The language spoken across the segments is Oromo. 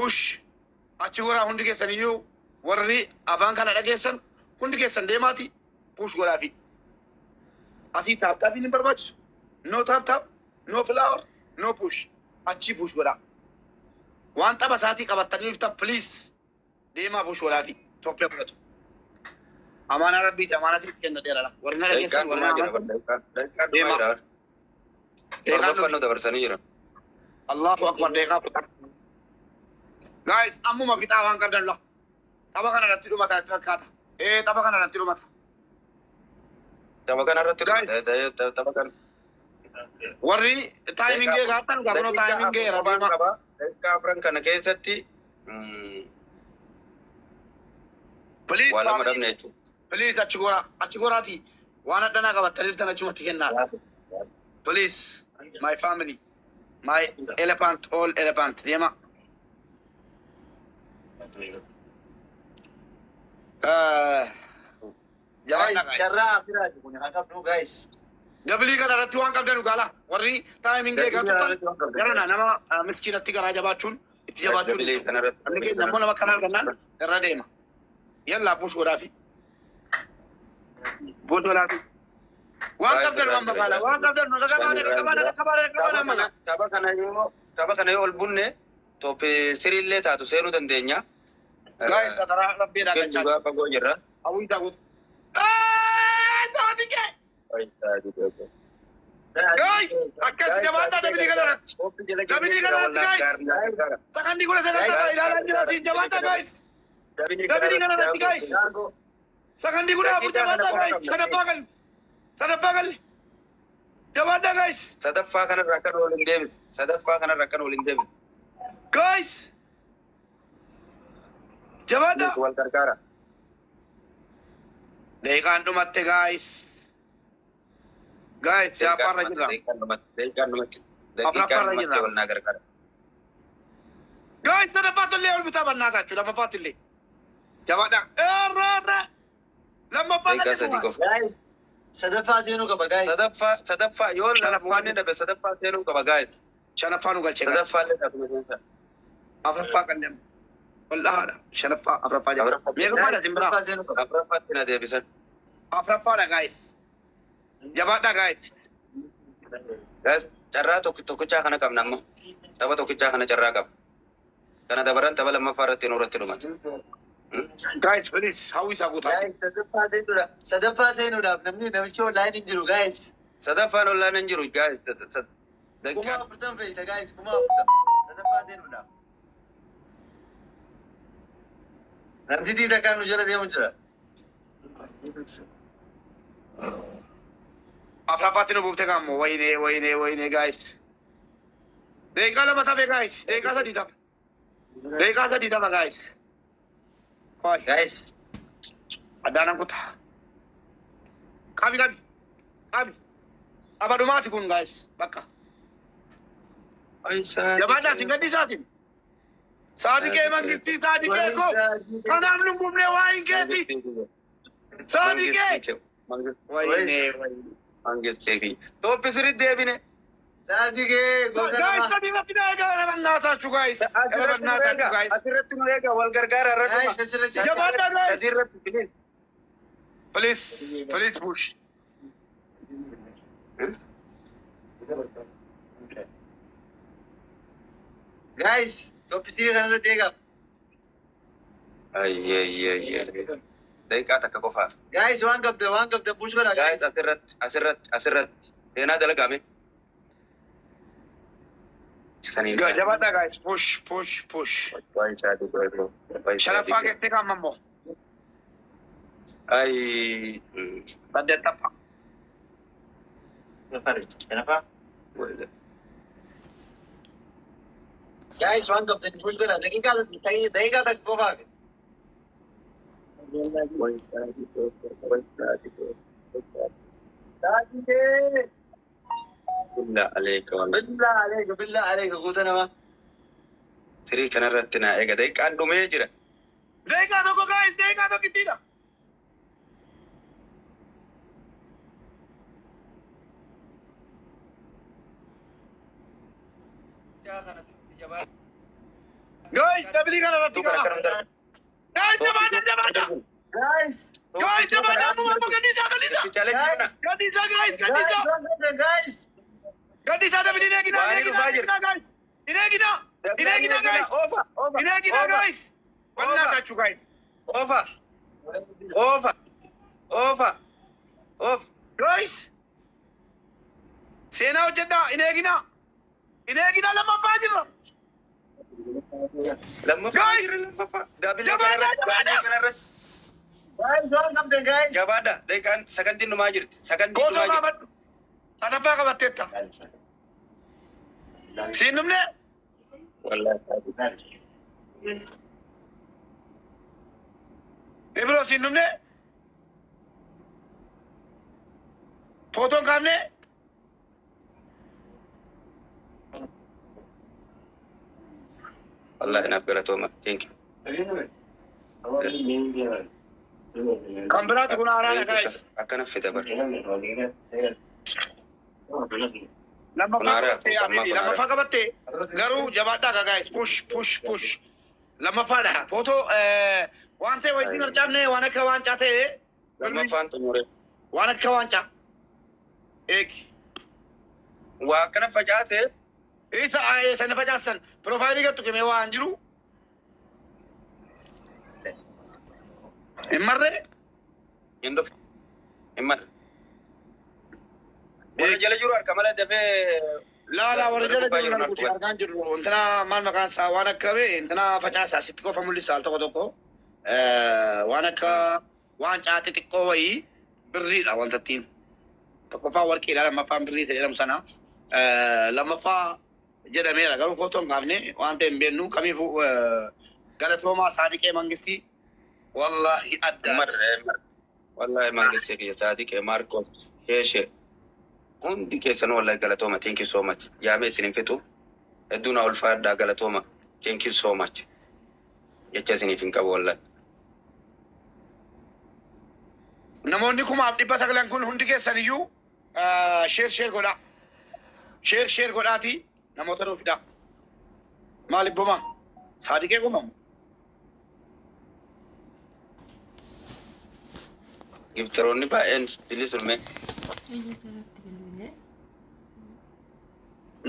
Push. Achi goraa hundi keessan iyyuu warri afaan kana dhageessan hundi keessan deemaati push godhaafi. Asii tap tapiin hin barbaachisu. No tap tap, no flower, no push. Achii push godhaa. Waan tapha isaatii qabattanii dhuftan, please deemaa push godhaafi. Itoophiyaa fudhatu. Amaanaa rabbiiti, amaanaa sitti kenna dheerala. Warri na dhageessan Daqiiqaan warri dhumaa na jira. amantan Daqiiqaan dhumaa deemaa. jira. Daqiiqaan Torbaffaan dhume. nu dabarsanii jiran. Allahu akbar, daqiiqaa 10. Guys, ammuma fixaa waan qabdan la. Tapha kana irratti dhumata itti fakkaata. Ee, tapha kana irratti dhumata. Tapha kana irratti Guys, dhumata. Tapha kana. Warri timing Daqiiqaa gaaftan gaafnoo daqiiqaa timing 4 era qofaan deema. qaba. Daqiiqaa 4 kana keessatti Please waa lama family, dhabne jechuudha. Please achi goraa, achi goraati. Waan addanaa qabattanii dhuftan achumatti kennaa. Please, my family, my elephant, all elephant deema. Guys, Jabaadhaa guys. Carraa biraati kun haa qabdu, guys. Double kana irratti waan qabdan gaala. Warri timing Double eegaa kana turtan irratti waan qabdan. garana nama miskiinatti garaa jabaachuun itti jabaachuun Double hin ta'u. kana irratti. Namni keenya immoo nama kana argannaan irra deema. Yallaa, push godhaafi. Push godhaafi. Waan Baay'ee qabdan waan jira bakaala. Waan qabdan dhaqabaadha, dhaqabaadha, dhaqabaadha, dhaqabaadha Tapha amma kana tapha kana yoo ol bunne top three illee taatu seenuu dandeenya. Guys, sadaraa rabbiidhaa Isheen galchaa dhugaa fagoo jirra. Hawwii daawwatu. Saadiqee! Guys, akkas jabaadhaa double kana irratti. Double kana irratti, guys. Sakandii 19 tapha ilaalaa jira siin, jabaadhaa guys. Double kana irratti, guys. Sakandii 14, jabaadhaa guys. Sadaffaa galli. Sadaffaa galli. Jabaadhaa guys. Sadaffaa kanarra akkan ol hin deebis. Sadaffaa kanarra akkan ol hin deebis. Guys. Jabaadhaa. Wal gargaara. Daqiiqaan dhumatte, guys. Guys, siyaaffaarra jirra. Daqiiqaan dhumatti. Daqiiqaan dhumatti. Daqiiqaan Afuraffaarra dhumatti jirra. wal naa gargaara. Guys, sadaffaatti illee ol bitaa bannaa jechuudha. Lammaffaatti illee. Jabaadhaa. Irra irra. Lammaffaa Daqiiqaa galli 3 dhuma. qofa. Guys, sadaffaa seenuu qaba, guys. Sadaffaa yoo Shanaffaa wanni dhabe sadaffaa seenuu qaba, guys. Shanaffaa nu galchee, guys. Sadaffaa illee taatuma seensa. Afuraffaa qalleem. Ol dhahaadha. Shanaffaa, afuraffaa jedha. Afuraffaa. Meeqaffaadha Guys, isin biraa? sadaffaa seenuu qaba. Afuraffaatti na deebisan. Afuraffaadha, guys. Jabaadhaa, guys. Guys, carraa tokko tokkichaa kana qabna amma. Tapha tokkichaa kana carraa qaba. Kana dabaran tapha lammaffaa irratti nurratti dhumata. Guys, please hawwi isaa guutaa. Guys, sadaffaa seenuudhaaf. Sadaffaa seenuudhaaf namni namichi online hin jiru, guys. Sadaffaan ollaan hin jiru, guys. Kuma Daqiiqaa 40 fe'isa, guys, 40,000. Sadaffaa seenuudhaaf. Namtitii takkaan nu jala deemu jira. Afuraffaatti nu buufte gaammoo. Wayinee, wayinee, wayinee, guys. Daqiiqaa 2 tafe, guys. Daqiiqaa 3 tafe. Daqiiqaa 3 tafa, guys. Hoy. Guys. Addaanan kutaa. Qabi, qabi. Qabi. Tapha dhumaati kun, guys. Bakka. Jabaadhaa sin gadhiisaa sin. Saadiqee mangistii, saadiqee koo. Kanaaf nu gubne waa hin keeti. Saadiqee. Wayinee, wayinee. Mangistii top three deebine. Saadiqee goota Guys, namaa. Sadii irratti na eegaa, gara bannaataachuu, guys. Gara Asirratti nu bannaataachuu, eega. guys. Asirratti nu eega, wal gargaara irra dhuma. Guys, asirratti. Jabaadhaa, guys. Sadii irratti, please. Please, please push. Guys, top three kanarratti eegaa. Ayyee. Daqiiqaa 1 qofaaf. Guys, waan qabda push godhaa. Guys, asirratti, asirratti, asirratti. Seenaa dalagame. Saniin. Jabaadhaa, guys. Push, push, push. Shanaffaa keessatti qaama immoo. Ay. Saddeettaffaa. Shanaffaa. Guys, waan qabdan push godhaa. Daqiiqaa 1 qofaaf. Saadiqee. Billaa aleeka wallah. Billaa aleeka, billaa aleeka, goota namaa. Sirii kanarratti naa eega, daqiiqaan dhumee jira. Daqiiqaa 1, guys. Daqiiqaa tokkittiidha. Guys, double kana irratti Kana qaba. akkanum darbu. Guys, jabaadha jabaadha. Guys. Guys, jabaadha amma gadhiisaa gadhiisaa. Challenge kana. Gadhiisaa guys gadhiisaa. Guys. Gadhiisaa double hin eeginaa hin Waanii eeginaa dhufaa hin eeginaa guys. Hin eeginaa hin eeginaa guys. Oofa oofa. Hin eeginaa guys. Wannaa taachuu guys. Oofa oofa oofa oofa. Guys. Seenaa hojjedhaa hin eeginaa. Hin eeginaa lammaffaa jirra. Lammaffaa Guys! jira lammaffaa. Double Jabaadha, kanarratti jabaadha. double kanarratti. Guys, waan qabdan guys. Jabaadha. Daqiiqaan sagantiin dhumaa jirti. Sagantiin Gootoo dhumaa jirti. qaabadhu. Sadaffaa qabatteetta. Siin dhumne. Wallaahi. Ibro siin dhumne. Footoon kaafne. Wallaahi naaf galatooma. Thank you. Kan biraatu kun haaraadha guys. Akkana fida bara. Lammaffaa Kun haaraa, qabattee kun ammaa Habibi kun lammaffaa qabattee garuu jabaadhaa ka guys push push push lammaffaadha footoo waan ta'e wayisiin harcaafne waan akka waancaa ta'e Lammaffaan xumure. waan akka waancaa eegi Waa akkana facaase isa sana facaasan piroofaayilii gattu kemee waan jiru hin marree hin dhufu. Hin marre. Warra jala jiru harka malee dafee Laa warra jala gubbaa jiru jiru arguuti narku. argaan jirru intina maal maqaan isaa waan akka bee intina facaasaa sitti qofa mul'isa al tokko tokko waan akka waancaa xixiqqoo wayii birriidha wanta ittiin tokkoffaa warqiidha lammaffaan birrii isa jedhamu sana lammaffaa jedhameera garuu footoo hin kaafne waan ta'e hin beeknu kamiifuu galatoomaa Saadiqee Mangistii wallaahi addaati. Marre marre. Wallahi mangistii kiyya Saadiqee Maarkos Heeshe hundi keessanuu wallahi galatooma. Thank you so much. Yaamee isin hin fixu. Hedduu na ulfaadhaa galatooma. Thank you so much. Jecha isiniif hin qabu wallahi. Namoonni 9,900 kun hundi keessan iyyuu share share godhaa. Share share godhaatii namoota nuuf fidaa. Maaliif boma? Saadiqee qofamu. Giftaroonni baay'een bilisumme.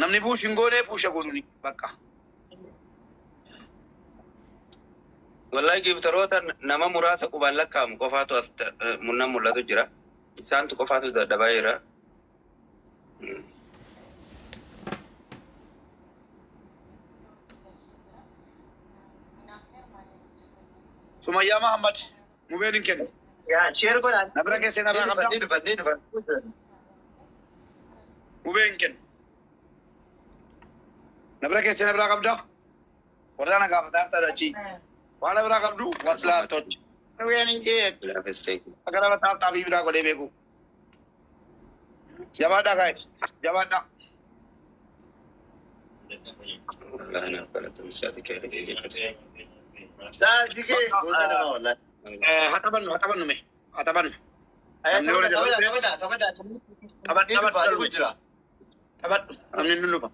Namni push hin goone push godhuni bakka. Wallahi giftaroota nama muraasa qubaan lakkaa'amu qofaatu as munna mul'atu jira. Isaantu qofaatu dadhabaa jira. Sumayyaa Mahammad mubeen hin kennu. Yaa share godhaa. Na bira keessee na bira qabdaa. Ni dhufan ni dhufan. Mubeen hin kennu. Na bira keessee na bira qabdaa. Warra na gaafataa jirtan achi. Waan na biraa qabdu waslaa tochi. Mubeen hin kennu. Laafis thank you. Akka nama taaf taafii biraa godhee beeku. Jabaadhaa guys. Jabaadhaa. Wallahi naaf galatooma Saadiqee dhagee jecha. Saadiqee goota nama wallahi. Haa taphannu haa taphannu mee. Haa taphannu. Namni warra Taphadhaa jala taphadhaa taphadhaa. Taphadhu Ni dhufaa taphadhu dhufu jira. taphadhu namni ni dhufa.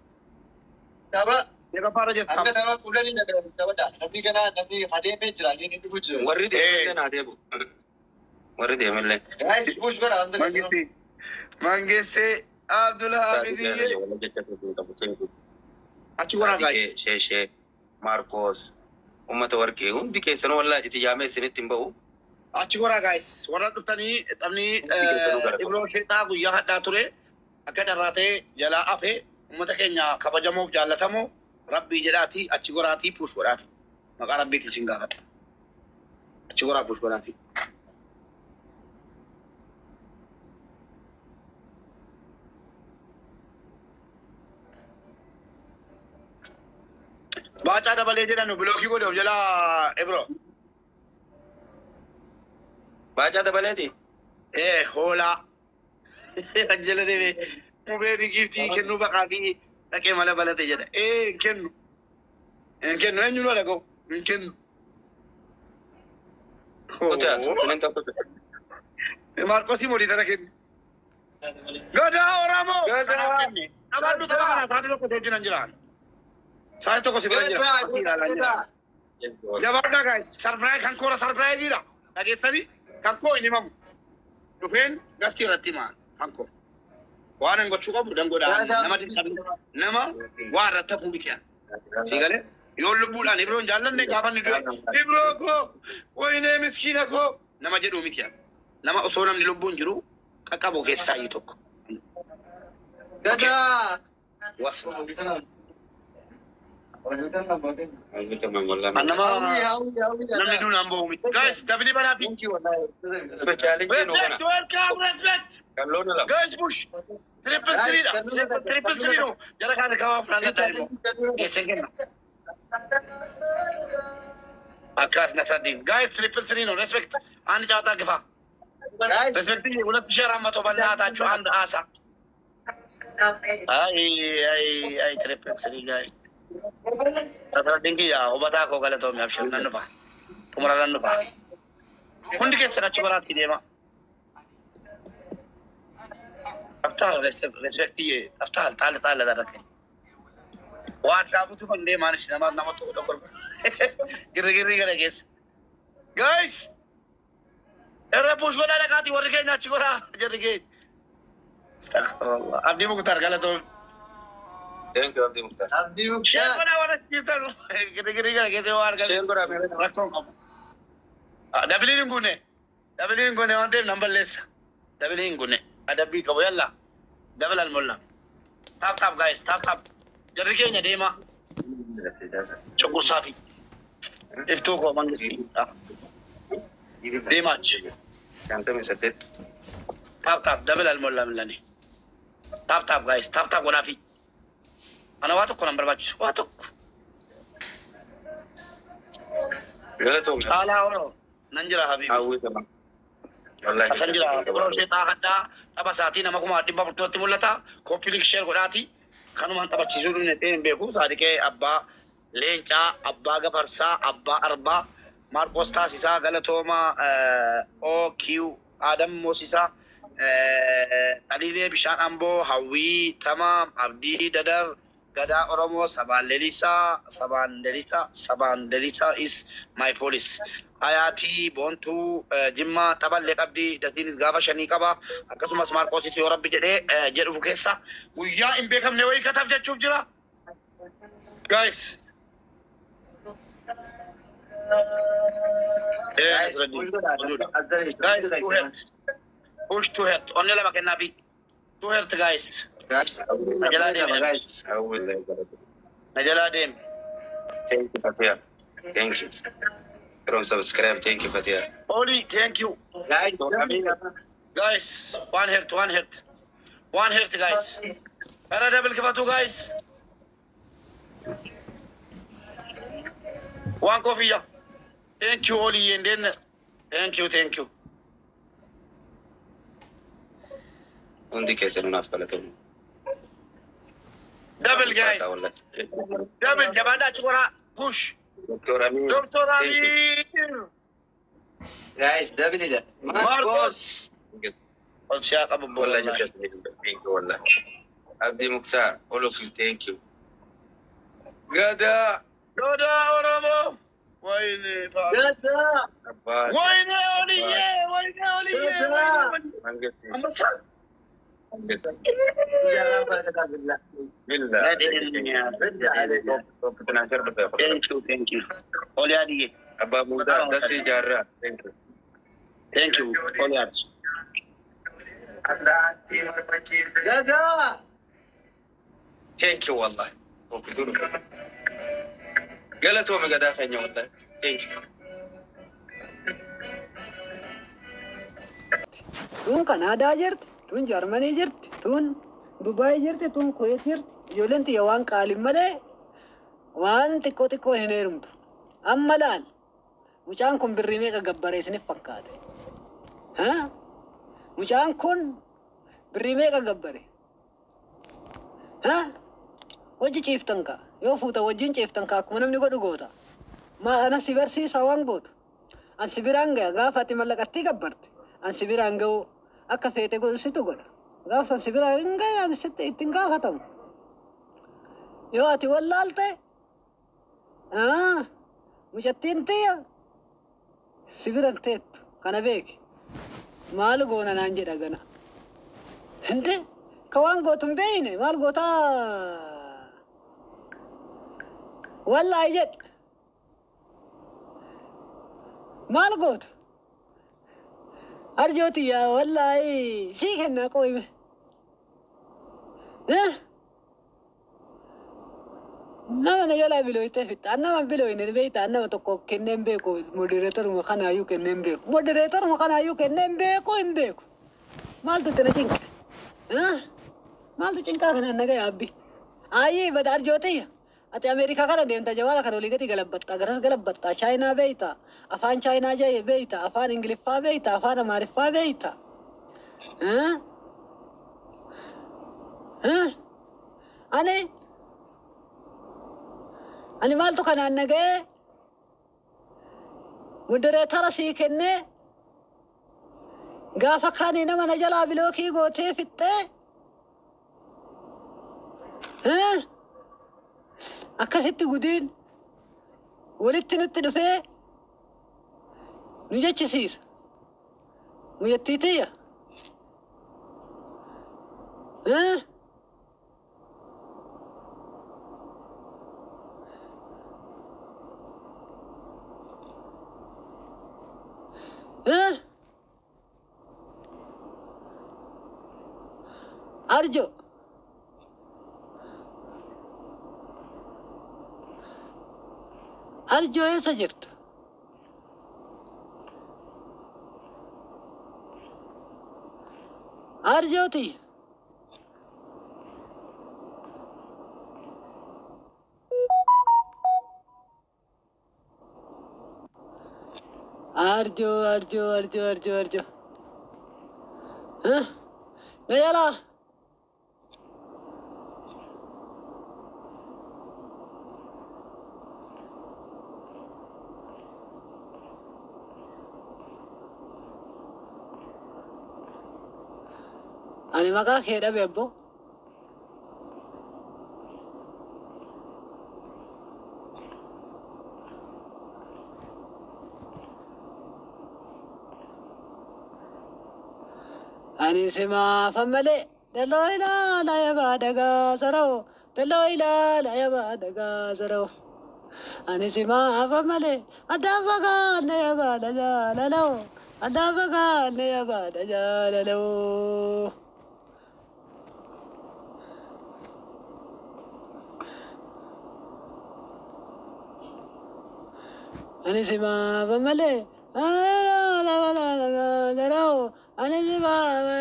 Tapha Yeroo faara jirtu akka tapha kudhanii taphadhaa. Namni kana namni adeemee jira inni dhufu jira. Warri deemillee naa deebu. Warri deemillee. Guys push godhaa hunda keessanuu. Mangistii Mangistii Abdul Saadiqee Hafiziyye wallahi jecha hin qabu. Thank you. achi goraa guys. Saadiqee Sheeshee Maarkos uummata warqee hundi keessanuu wallahi itti yaamee isinitti hin ba'u. Achi goraa guys. Warra dhuftanii taphni Ibroo Sheexaa guyyaa hadhaa ture akka carraa ta'e jalaa hafe uummata keenya kabajamoof jaallatamoo rabbii jedhaatii achi goraatii push godhaafi. Maqaa rabbiitiin isin gaafadha. Achi goraa push godhaafi. Baacaa dabalee jedhanu bilookii godhe of jalaa Ibro. Baacaa dabaleeti. Ee hoolaa. Kan jala deeme mubeen giiftii kennuu baqaa fi dhaqee mala balate jedha. Ee hin kennu. Hin kennu eenyu nu dhaga'u hin kennu. Kutaa sunin tokko. Maarqosii moodii tana kennu. Gadaa Oromoo! Gadaa! Kanaaf kenne. Taphaadhu tapha kana sa'aatii tokko wajjin hin jiraan. Sa'aatii tokko si bira jira. Asii ilaalaa jira. Jabaadhaa guys. Surprise kan koora surprise-iidha. Dhageessanii kan koo hin himamu. Dhufeen gastii irratti himaa kan koo. Waan hin gochuu qabu dangoodhaan nama dirqamni nama waa irratti hafuu miti. Si galee yoo lubbuudhaan Ibroon jaallanne gaafa inni du'e Ibroo koo wayinee miskiina koo nama jedhuu miti. Nama osoo namni lubbuun jiru qaqqabu keessaa iyyuu tokko. Gadaa. Wasa. Nama Nama namni duunaan bahu miti. Guys, double banaa fi. Respect, welcome, respect. Guys, push. Triple three dha. Triple three no. Jara kana kawaa funaannaa immoo. Geessan kenna. Akkas Nasruddin. Guys, triple three ነው. Respect. አንድ ጨዋታ ግፋ። Respect 2400 በእናታችሁ አንድ አሳ። አይ አይ አይ triple three guys. Nasruddin kiyya hubataa koo galatoomi abshir nan dhufa. Xumura nan dhufa. Hundi keessan achi baraatti deema. ጠፍተሃል። Respect ጠፍተሃል። ጣል ጣል አደረገኝ። ዋትሳፑ kan deemaanis nama nama tokko tokko girrigirrii kana keessa. Guys! Irra push godhaa dhaqaatii warri keenya achi godhaa jarri keenya. Astaghfirullah. Abdii Muktaar galatoom. Thank you, Abdii Muktaar. Abdii Share Muktaar. godhaa warra achi jirtan. Girrigirrii kana keessa yoo argan. Share godhaa. Rakkoon qabu. Dabiliin hin guune. Dabiliin hin guune waan ta'eef nan balleessa. Dabiliin hin guune. Adabbii qabu yalla. Dabal almolla. Tap tap guys tap tap. Jarri keenya deema. Cunqursaa fi iftuu koo mangistii. Deemaa achi. 58. Tap tap double almolla milani. Tap tap guys tap tap godhaa fi. Ana waa tokko nan barbaachisu waa tokko. Galatoomna. Caalaa Oro nan jira habiibi. Hawwii qaba. Wallahi. Asan jira Oro ishee xaafadhaa tapha isaatii nama 400,000tti mul'ata. Copy link share godhaati. Kanumaan taphachiisuu dhumne ta'e hin beeku. Saadiqee abbaa leencaa, abbaa gafarsaa, abbaa arbaa, Maarqos Taasisaa, Galatooma, OQ, Adam Moosisaa, Dhaliilee Bishaan Amboo, Hawwii Tamaam, Abdii Dadar, Gadaa Oromoo, Sabaan Lelisaa, Sabaan Lelisaa, Sabaan Lelisaa is my police. Hayaatii Boontuu Jimmaa taphallee qabdi dasiinis gaafa shanii qaba. Akkasumas Maarqosis yoo rabbi jedhee jedhufu keessa guyyaa hin beekamne wayii kataaf jechuuf jira. Guys. Guys, two heart. Push two heart. Onnee lama kennaafi. Two heart guys. Na jalaa deemi. Hawwii. Na jalaa deemi. Thank you, Fatia. Thank you. From subscribe, thank you, Fatia. Oli, thank you. Guys, one heart, one heart. One heart, guys. ኧረ double ክፈቱ guys. One ኮፍያ. Thank you ኦሊዬ፣ እንዴት ነህ? Thank you, thank you. Hundi keessanuu naaf galatoomna. Double guys. Double jabaadhaa achi qoraa. Push. Doctor Amir. Doctor Amir. Guys, double dha. Marcos. Ol siyaa qabu Wallahi bolla. Thank you, wallahi. Abdi Mukhtar, all of you, thank you. Gada. Gadaa Oromoo. ወይኔ Gadaa. Abbaa. ወይኔ ኦልዬ፣ ወይኔ ኦልዬ፣ ወይኔ Mangetti. አንበሳ። Billah. Thank you, thank you ኦልያድዬ። Abbaa Muudaa, Dasii Jaarraa. Thank you. Thank you ኦልያድ። Gadaa. Thank you, wallahi. Galatoome gadaa keenya wallahi. Thank you. Tun Kanaadaa jirti, tun Jarmanii jirti, tun Dubaay jirti, tun Kuweet jirti. Ijoolleen tiyya waan qaaliin malee waan xiqqoo xiqqoo hin heerumtu. Amma laal mucaan kun birrii meeqa gabbaree isiniif fakkaate? Haa? Mucaan kun birrii meeqa gabbare? Haa? Hojii ciiftan kaa yoo fuuta wajjin ciiftan kaa akkuma namni godhu goota. Maa ana si barsiisa waan gootu. An si biraan gaya gaafa ati mallaqattii gabbarte. An si biraan ga'u akka feete godhu situ godha. Gaafa san si biraan hin gaya ani sitti ittiin gaafatamu. Yoo ati wallaalte Mucattiin tiyya si biran teettu kana beeki. Maal goona naan jedha gana. Hinde ka waan gootu hin beeyne maal gootaa wallaahi jedhe. Maal goota? Arjoo tiyya wallaahi sii kennaa qooyime. Nama na jalaa bilooyitee fixxa. An nama hin bilooyine beektaa? An nama tokko kennee hin beeku. Modereetaruma kanaayyuu kennee hin beeku. Modereetaruma kanaayyuu kennee hin beeku hin beeku. Maaltu itti na cinqe? Maaltu cinqaa kanaan naga yaabbi? Ayyii bada arjoo tiyya. Ati Ameerikaa kana deemta jawaala kana olii gadi galabbatta garas galabbatta Chaayinaa beeyta afaan Chaayinaa jee beeyta afaan Ingiliffaa beeyta afaan Amaariffaa beeyta. Ani ani maaltu kanaan naga'ee modereetara sii kennee gaafa kaanii nama na jalaa bilookii gootee fixxee akkasitti gudiin walitti nutti dhufee nu jechisiisa. Muyyattii tiyya. Arjo. Arjo eessa jirta? Arjoo tiyya. Arjo, arjo, arjo, arjo, arjo. Na jalaa. Ani maqaa kee dhabe abbo. Ani simaafan malee dalloo ilaala yabaa dhagaa saroo dalloo ilaala yabaa dhagaa saroo. Ani simaafan malee addaan fagaanne yabaa jaalaloo addaan fagaanne yabaa jaalaloo. Ani simaafan malee ani simaafan